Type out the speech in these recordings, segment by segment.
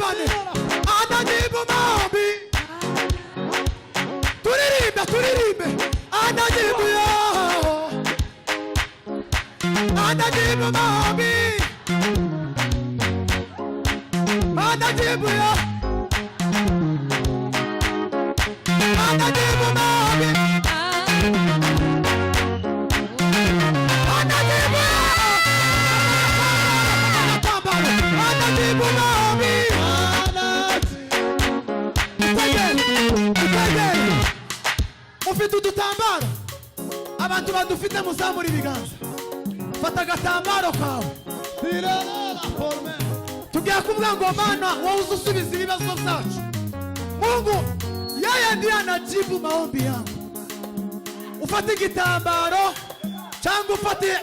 Turirimbane. Anajibu maombi. Turirimbe, turirimbe. Anajibu yo. Anajibu maombi. Anajibu yo. Anajibu maombi. Anajibu. Anajibu maombi. Mutegere, mutegere. Mufite udutambaro, abantu badufite muzamura ibiganza. Fata agatambaro kawe, tugiye kuvuga ngo: "Mana, wowe uzi usubiza ibibazo byacu." Mungu yeye ndiye anajibu maombi yangu. Ufate igitambaro cyangwa ufate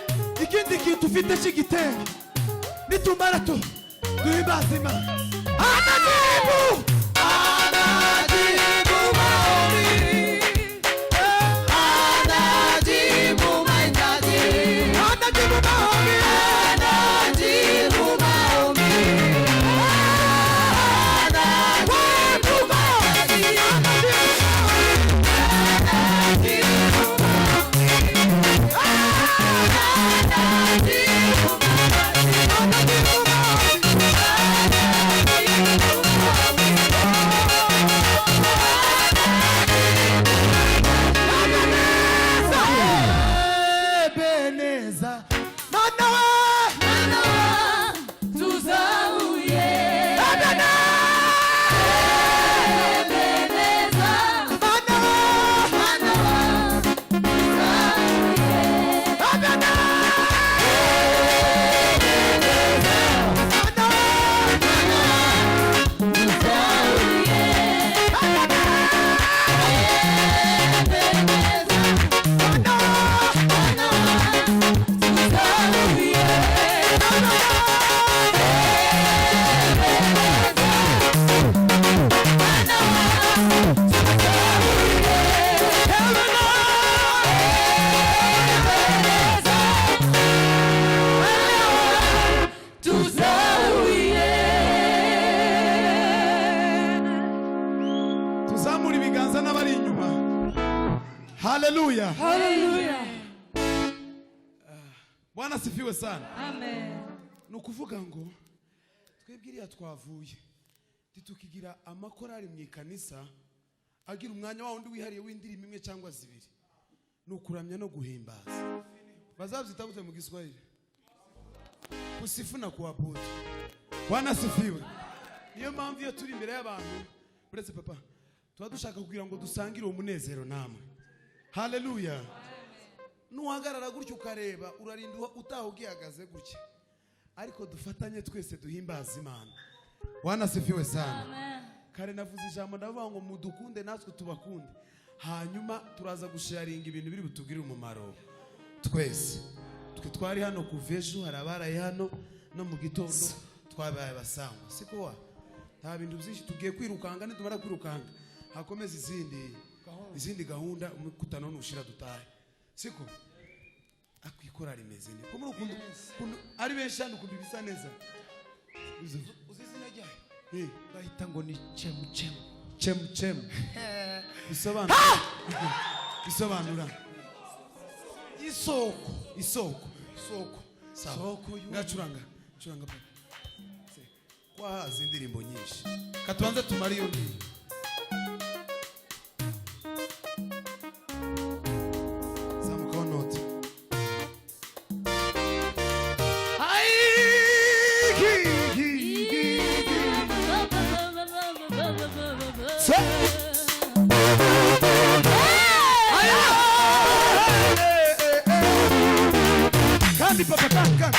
ikindi kintu ufite cy'igitenge, nitumara tu duhimbaze Imana. Anajibu, anajibu maombi. Anajibu mahitaji. Anajibu maombi. Anajibu maombi. Anajibu mahitaji. Anajibu maombi. Anajibu mahitaji. Anajibu maombi. Anajibu maombi. Ebeneza, Mana we. Mana tuzahuye. Ebeneza. Mana we. Mana tuzahuye. Mana we. Tuzahuye. Ebeneza. Mana. Mana tuzahuye. Ebeneza. Mana tuzahuye. Ebeneza. Tuzahuye. Tuzamura ibiganza n'abari inyuma. Haleluya! Hallelujah. Bwana sifiwe sana. Amen. Ni ukuvuga ngo twebwe iriya twavuye, ntitukigira amakorari mu ikanisa agira umwanya wa wundi wihariye w'indirimbo imwe cyangwa zibiri. Ni ukuramya no guhimbaza. Bazabyita gute mu Giswahili? Kusifu na kuabudu. Bwana sifiwe. Niyo mpamvu iyo turi imbere y'abantu, uretse papa, tuba dushaka kugira ngo dusangire uwo munezero namwe. Haleluya! Nuhagarara gutya ukareba, urarinda utaha ugihagaze gutya, ariko dufatanye twese duhimbaza Imana. Bwana sifiwe sana. Kare navuze ijambo, ndavuga ngo mudukunde natwe tubakunde, hanyuma turaza gusharinga ibintu biri butugirire umumaro twese. Twe twari hano kuva ejo, hari abaraye hano no mu gitondo, twabaye abasangwa, siko wa? Nta bintu byinshi, tugiye kwirukanga. Nitumara kwirukanga hakomeza izindi gahunda, umukutano nushira dutahe, siko? Akwikora rimeze neza ko muri ukuntu ari benshi hano, ukuntu bisa neza. Uzi izina ryayo? Eh. Bahita ngo ni Chemuchemu. Chemu chemu bisobanura Isoko. Isoko. Isoko. Sawa. Isoko. Ngacuranga, curanga papa. Se, kwahaza indirimbo nyinshi, katubanze tumare iyo ngiyo. Zamukaho note. Ai, ki, ki, ki, ki. Se. Aya! Eh, eh, eh. Kandi papa, kandi, kandi.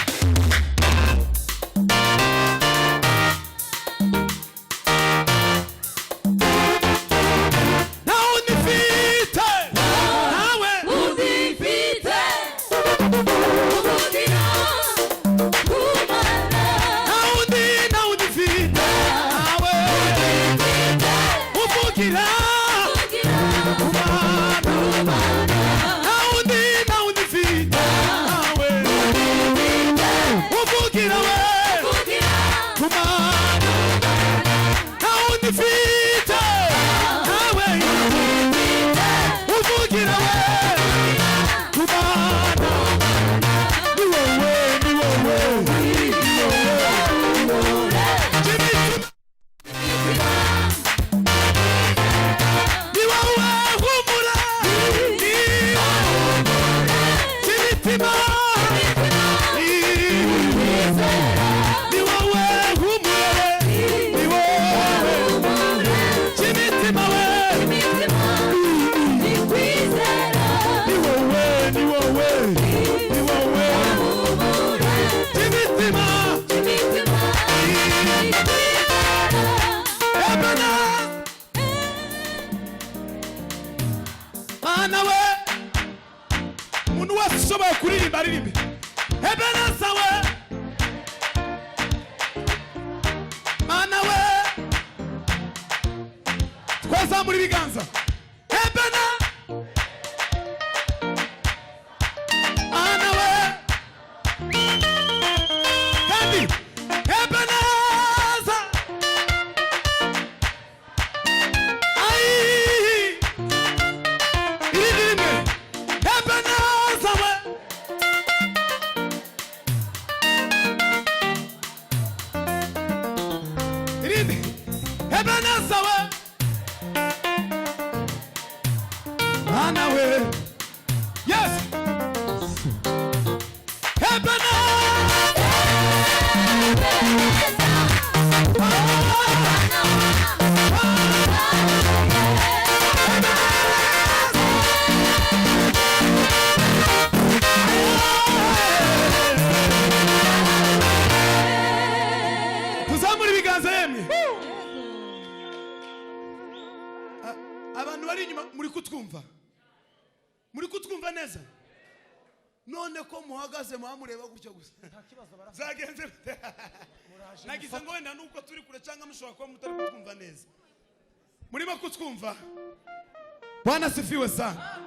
Twazamura ibiganza. Ebena ana we kandi Ebeneza ai irindi rimwe Ebeneza we irindi Ebeneza we ana we. Yes. Ebeneza. Tuzamura ibiganza yemwe. Abantu bari inyuma muri kutwumva, muri kutwumva neza? None ko muhagaze muhamureba gutyo gusa zagenze gute? Nagize ngo wenda nuko turi kure cyangwa mushobora kuba mutari kutwumva neza. Murimo kutwumva? Bwana sifiwe sana.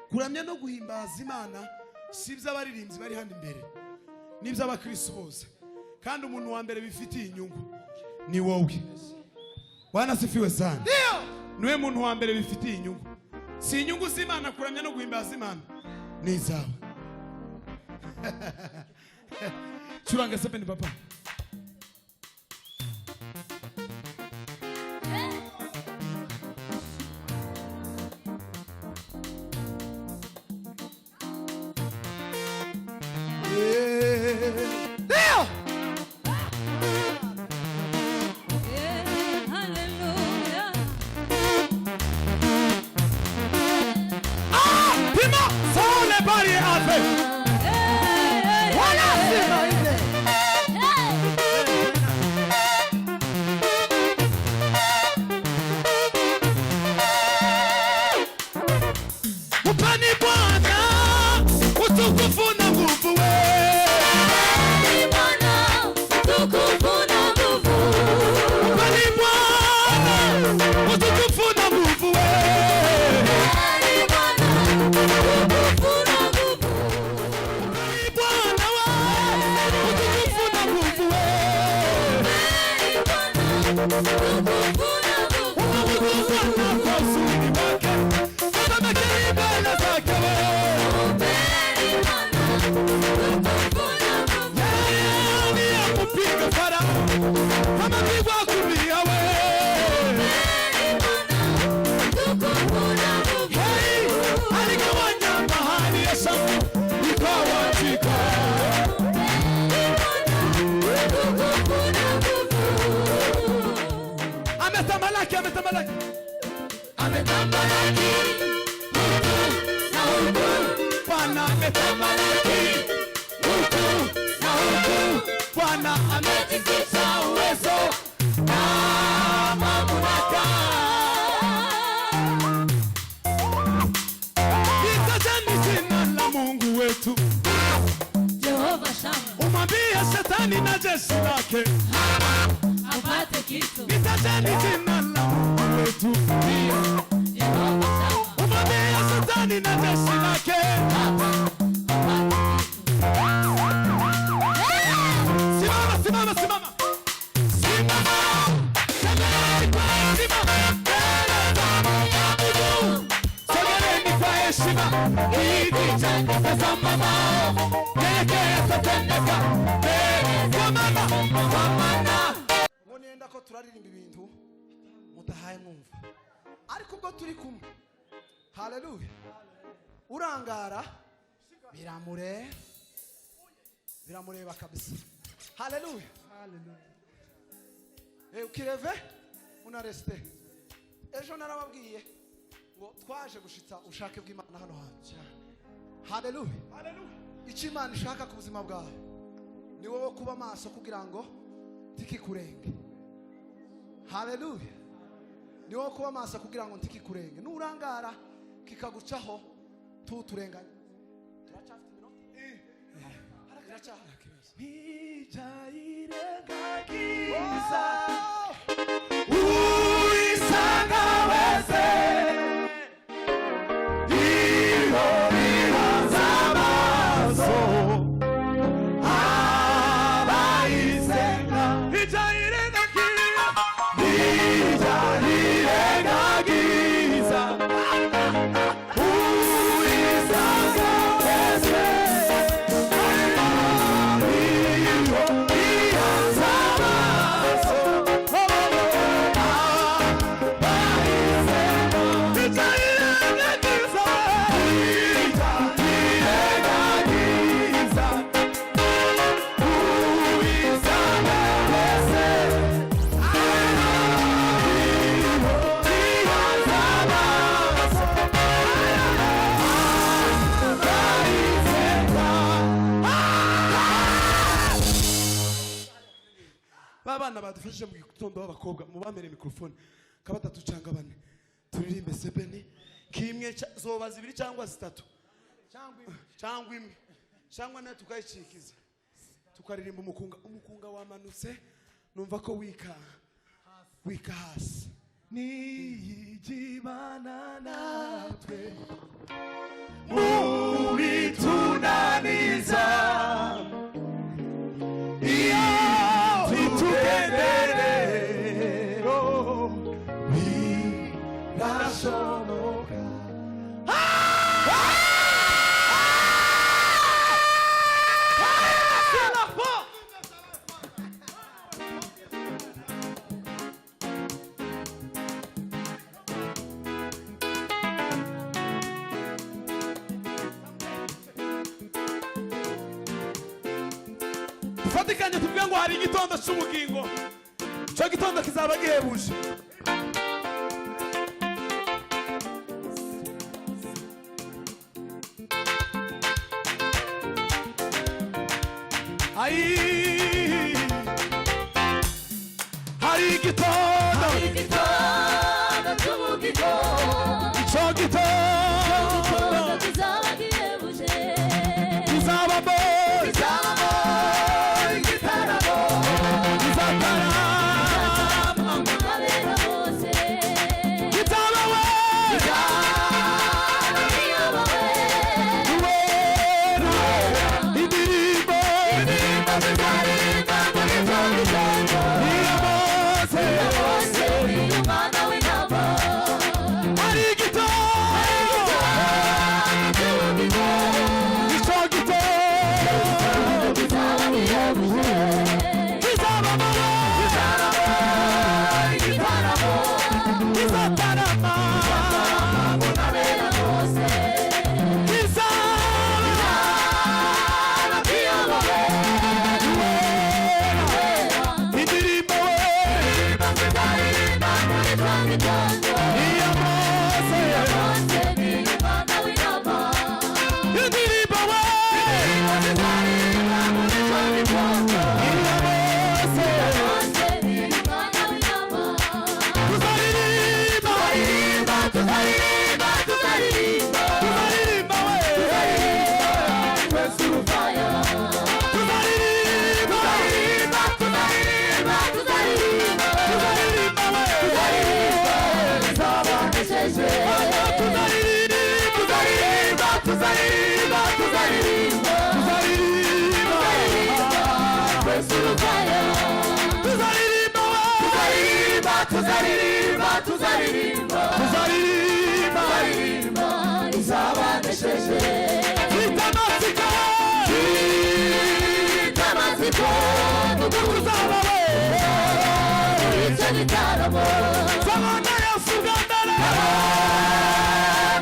Kuramya no guhimbaza Imana si iby'abaririmbyi bari hano imbere, ni iby'abakristo bose, kandi umuntu wa mbere bifitiye inyungu ni wowe. Bwana sifiwe sana. Niwe muntu wa mbere bifitiye inyungu. Si inyungu z'Imana kuramya no guhimbaza Imana, ni izawe. Curanga sepeni papa. Ndio. Hallelujah. Pima sole bari ave. Wala sima ile. Mpeni Bwana utukufu na nguvu we. Bwana utukufu na nguvu. Mpeni Bwana utukufu na nguvu we. Bwana utukufu na nguvu. Mpeni Bwana we utukufu na nguvu we. Bwana utukufu na nguvu. Utukufu na kwa uzuri wake. Tetemekeni mbele zake we. Bwana utukufu na nguvu. Yeye ndiye kupiga Farao amepigwa kulia we. Bwana utukufu na nguvu. Hey, aligawanya bahari ya Shamu ikawa njia. Utukufu na nguvu. Ametamalaki, ametamalaki, ametamalaki huku na huku. Bwana ametamalaki huku na huku. Bwana ametikisa uwezo na mamlaka. Litajeni jina la Mungu wetu, Jehova Shama umwambie shetani na jeshi lake. apate kitu. Litajeni jina la Mungu wetu, Jehova Shama umwambie shetani na jeshi lake. apate kitu. Simama, simama, simama. Simama. Semeni kwa heshima mbele za Mungu. Sogeleni kwa heshima kiti cha tazama mao. Nyenyekea tetemeka mbele kwa mama, kwa mana. Ngo nenda ko turaririmba ibintu mutahaye mwumva, ariko ubwo turi kumwe, haleluya, urangara biramure biramureba kabisa. Haleluya. Ukireve unaresite. Ejo narababwiye ngo twaje gushitsa ubushake bw'Imana hano hantu. Haleluya. Icyo Imana ishaka ku buzima bwawe ni wowe kuba maso kugira ngo ntikikurenge. Haleluya. Ni wowe kuba maso kugira ngo ntikikurenge. Nurangara kikagucaho tuturenganye. Turacyafite iminota? Biracyahari. Uisanga we. Ba bana badufashije mu gitondo b'abakobwa, mubamere mikrofone ka batatu cyangwa bane, turirimbe sebeni kimwe, zoba zibiri cyangwa zitatu cyangwa imwe cyangwa nayo tukayicikiza, tukaririmba umukunga. Umukunga wamanutse, numva ko wika wika hasi. Niyigibana natwe mu bitunaniza, iyo itugenderero birashoboka. Dufatikanye tuvuge ngo hari igitondo cy'ubugingo, icyo gitondo kizaba gihebuje. Ayi, hari igitondo, Igitondo cy'ubugingo, icyo gitondo igitondo kizaba gihebuje. kizabamo Kizabamo igitaramo, kizatarama abera bose. kitabawe Iyobowe kubera indirimbo, indirimbo zizaririmba muri icyo gitondo. niyo Mose Bose ni umwana w'intama. Hari igitondo Cy'ubugingo, icyo gitondo kizaba gihebuje. kizabamo Igitaramo kizatarama abera bose. kizaba Iyobowe indirimbo we indirimbo zizaririmba muri icyo gitondo. niyo Mose Bose ni umwana w'intama. indirimbo we Zizaririmba muri icyo gitondo. niyo Mose Bose ni umwana w'intama. tuzaririmba Tuzaririmba, tuzaririmba, tuzaririmba. tuzaririmba we Twese uruvaya. tuzaririmba Tuzaririmba, tuzaririmba, tuzaririmba. tuzaririmba we Tuzabanesheje. tuzaririmba Tuzaririmba, tuzaririmba, tuzaririmba. tuzaririmba Twese uruvaya. tuzaririmba we Tuzaririmba, tuzaririmba, tuzaririmba. tuzaririmba Tuzaririmba, izabanesheje. mfite amatsiko Mfite amatsiko, tuzaba we muri icyo gitaramo. Sabana Yesu bwa mbere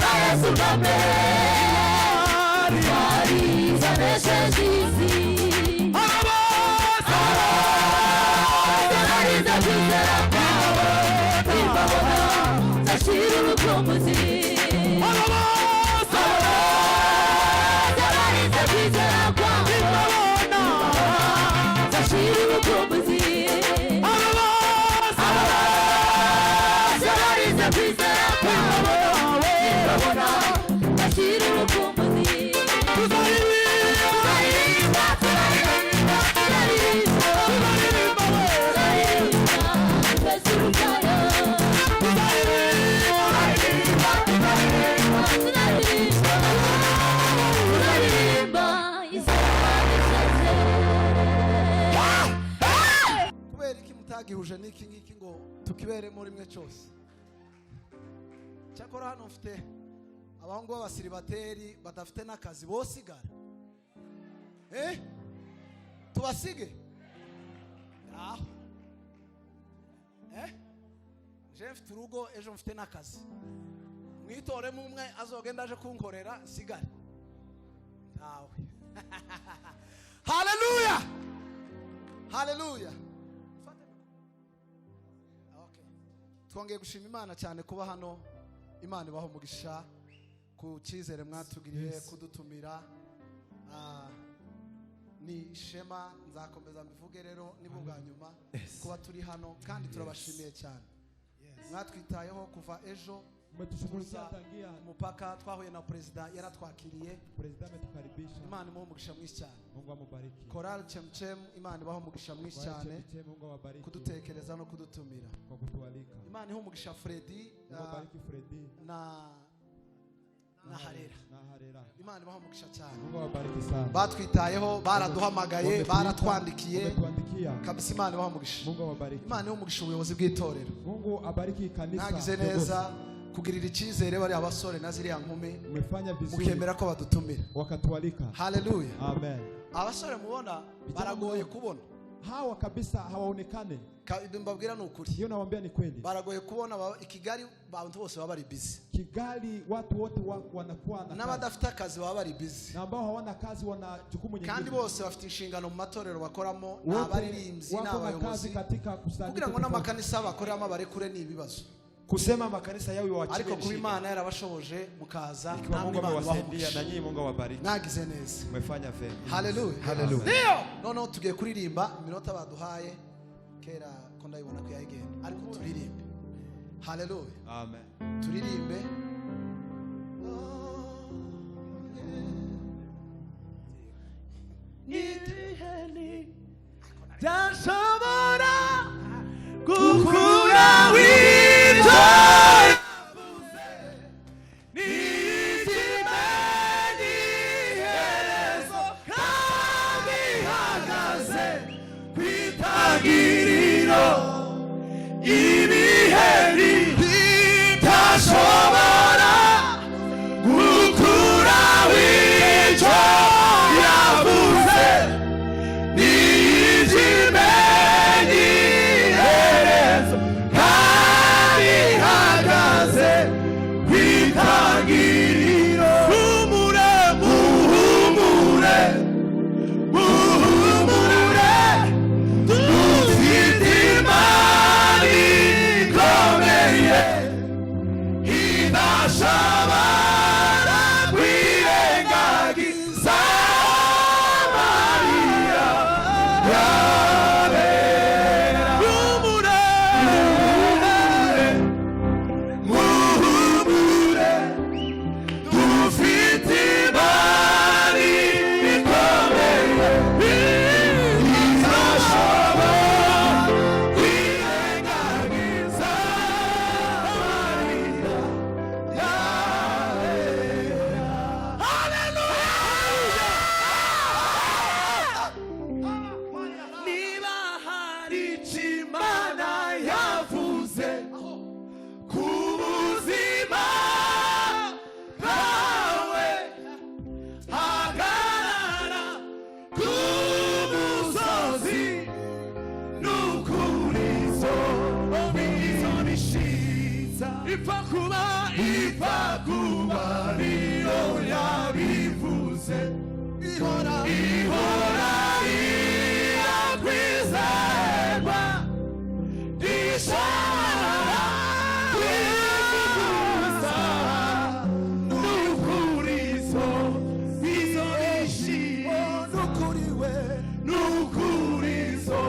Na Yesu bwa mbere. ari Zanesheje isi. abo bose Zahariza kwizera kwabo. Nimbabona, nzashira urukumbuzi. abo bose Zahariza kwizera kwabo. babona Nzashira urukumbuzi. abo bose Zahariza kwizera kwabo. Nimbabona, nzashira urukumbuzi. tuzaririmba Tuzaririmba, tuzaririmba, tuzaririmba. tuzaririmba we Tuzaririmba, twese uruvaya. tuzaririmba Tuzaririmba, tuzaririmba, tuzaririmba, izabanesheje. Kubera iki mutagihuje n'iki ngiki ngo tukiberemo rimwe cyose? Cyakora hano mfite abahungu b'abasiribateri badafite n'akazi, bosigara, eh tubasige aho. Je mfite urugo, ejo mfite n'akazi. Mwitoremo umwe azogenda aje kunkorera, nsigare ntawe. Haleluya, haleluya. Okay. Twongeye gushima Imana cyane kuba hano. Imana ibaho umugisha ku cyizere mwatugiriye kudutumira. Ni ishema, nzakomeza mbivuge rero nibwo bwa nyuma kuba turi hano, kandi turabashimiye cyane. Mwatwitayeho kuva ejo. Umetushughulikia Tuza tangia umupaka, twahuye na perezida, yaratwakiriye. President ametukaribisha. Imana imuhe umugisha mwinshi cyane. Mungu amubariki. Korali Chemchem, Imana ibahe umugisha mwinshi Kwa cyane Chemchem, Mungu awabariki kudutekereza no kudutumira. Kwa kutualika. Imana ihe umugisha Fredi Mungu abariki Fredi na Harera. Na Harera. Imana ibahe umugisha cyane. Mungu awabariki sana. Batwitayeho, baraduhamagaye, Wametuita, baratwandikiye. Wametuandikia. Kabisa, Imana ibahe umugisha. Mungu awabariki. Imana ihe umugisha ubuyobozi bw'itorero. Mungu abariki kanisa. Mwagize Viongozi. neza kugirira icyizere bariya basore na ziriya nkumi, Umefanya vizuri. mukemera ko badutumira. Wakatualika. Haleluya. Amen. Abasore mubona baragoye kubona. Hawa kabisa hawaonekane. Ibyo mbabwira ni ukuri. Hiyo nawaambia ni kweli. Baragoye kubona, i Kigali abantu bose baba bari busy. Kigali watu wote wanakuwa na kazi. N'abadafite akazi baba bari busy. Na ambao hawana kazi wana jukumu Kandi nyingine. bose bafite inshingano mu matorero bakoramo, ni Wote abaririmbyi, ni wako na kazi abayobozi. Katika kusanyiko Kugira ngo tofauti. n'amakanisa bakoreramo abarekure ni ibibazo. Kusema makanisa yao iwachilie Ariko ni kuba shida. Imana yarabashoboje mukaza, Ikiwa namwe Mungu Imana ibahe amewasaidia umugisha. na nyinyi Mungu awabariki. Mwagize neza. Umefanya vyema. Haleluya. Haleluya. Noneho tugiye kuririmba iminota baduhaye kera ko ndayibona ko yayigenda, ariko turirimbe. Haleluya. Amen. Turirimbe. Igiheni byashobora gukura w'ibyo iherezo kandi ihagaze ku itangiriro. Ibiheri bitashobora gukura w'icyo yavuze ni iherezo kandi ihagaze ku itangiriro. Humure, muhumure, muhumure, dufite Imana ikomeye idashobora kwirengagiza Mariya yabera. Humure, muhumure, dufite Imana ikomeye idashobora kwirengagiza Mariya yabera. Niba hari icyo Imana yavuze ku buzima bwawe, hagarara ku musozi n'ukurizo bizobishiza. Ipfa kuba, ipfa kuba niyo yabivuze, ihora, ihora irakwizerwa, rishobora kwivuguruza n'ukurizo bizobishiza. N'ukuri we. N'ukurizo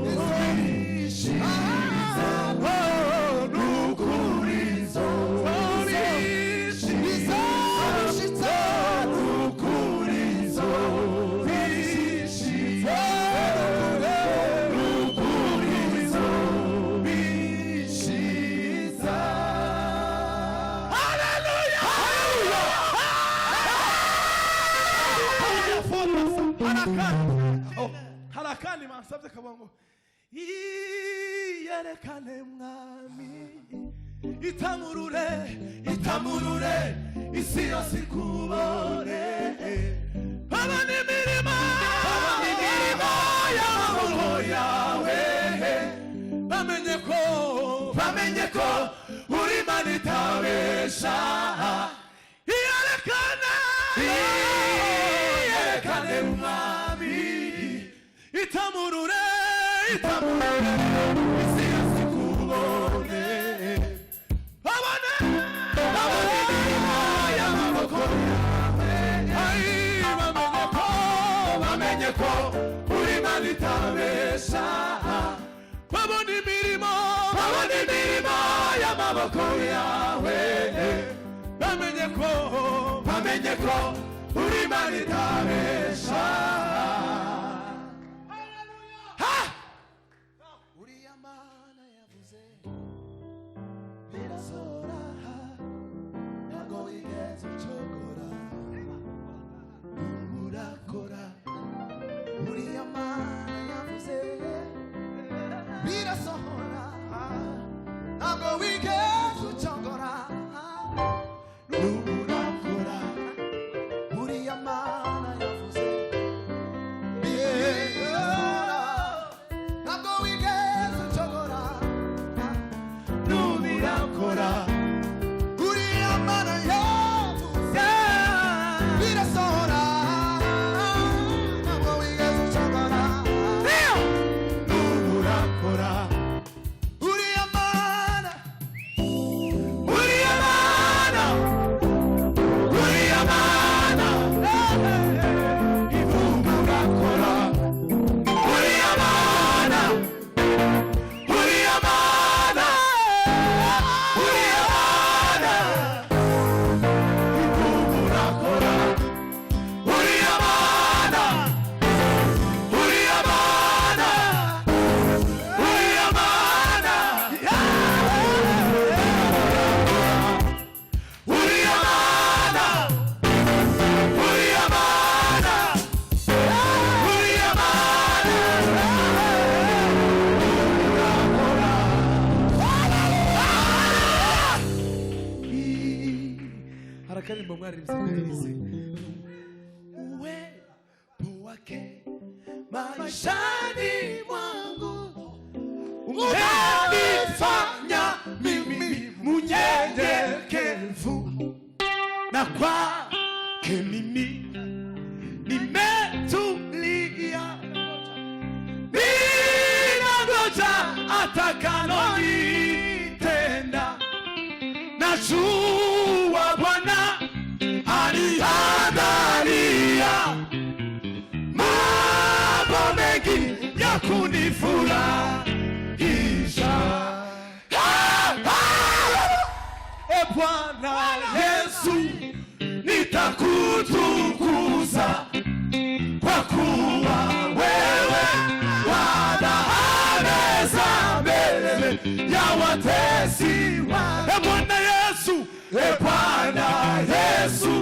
bishiza, n'ukurizo bishiza, n'ukurizo bishiza, n'ukurizo bishiza. Haleluya! Hari akandi bansabye kavuga ngo iyerekane mwami, itamurure, itamurure isi yose ikubone, babona imirimo, babona imirimo y'amaboko yawe, bamenye ko, bamenye ko uri Imana itabesha. Iyerekane, iyerekane mwami, itamurure, itamurure isi yose ikubone, babone, babone imirimo y'amaboko yawe. Ai, bamenye ko, bamenye ko maboko yawe, bamenye ko, bamenye ko uri Imana itabesha. Ha! Uriya Mana yavuze birasohora, ntabwo wigeze ucogora, n'ubu urakora. Uriya Mana yavuze birasohora, ntabwo wigeze ucogora, n'ubu urakora. Uriya Mana yavuze birasohora, ntabwo wigeze ucogora, n'ubu urakora. Uriya Mana yavuze birasohora, ntabwo wigeze ucogora, n'ubu urakora. Uriya Mana, uriya Mana, uriya Mana ivuga urakora. Uriya Mana, uriya Mana, uriya Mana ivuga urakora. Uriya Mana, uriya Mana, uriya Mana, uriya Mana, uriya Mana, uriya Mana. Hari akaririmbo mwaririmbye mwarize: uwepo wake maishani mwangu umenifanya mimi munyenyekevu, na kwake mimi nimetulia, ninangoja atakalonitenda. Najua Bwana aliandalia mambo mengi ya kunifurahisha. Ah, ah! E Bwana Yesu, nitakutukuza kwa kuwa wewe wanahameza mbele ya watesi. E Bwana Yesu, e Bwana Yesu,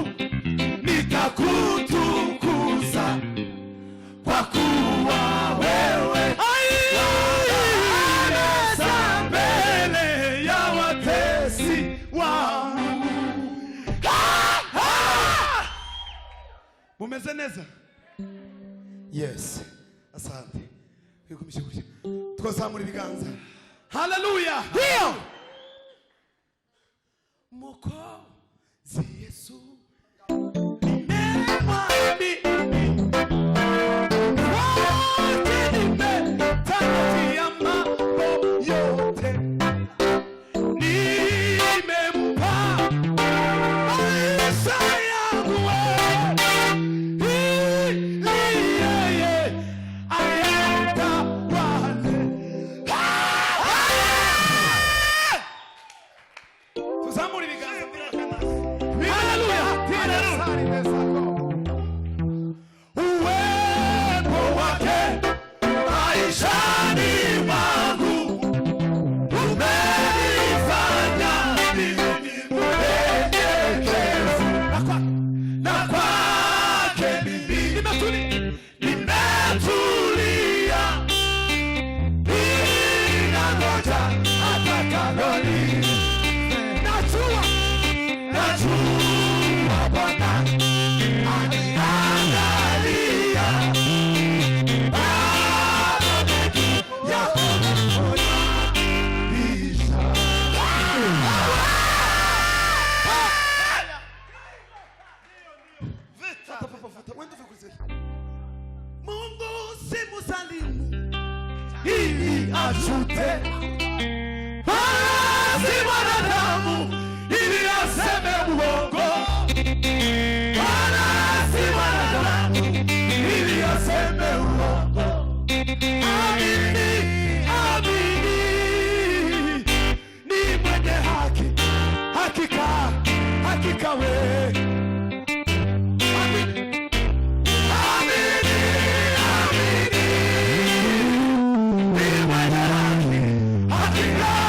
nitakutukuza kwa kuwa wewe wanahameza mbele ya watesi wangu. Ah, ah! Mumeze neza? Yes, asante. Wigumishe gutya, twazamura ibiganza. Haleluya! Ndio Mwokozi Yesu nimemwamini, wote nimetarajia mambo yote, nimempa maisha yangu ili yeye ayatawale. Tuzamure ibiganza. Haleluya! Haleluya! Uwepo wake maishani mwangu umenifanya mimi mnyenyekevu, na kwake mimi nimetulia, ninangoja atakaloni. Najua, najua Bwana aniangalia mambo mengi ya kunifurahisha. Fata, fata, fata. Wenda uve kuri. Mungu si msalimu ili ajute, wala si mwanadamu ili aseme uongo, wala si mwanadamu ili aseme uongo. Amini, amini, ni mwenye haki. Afrika.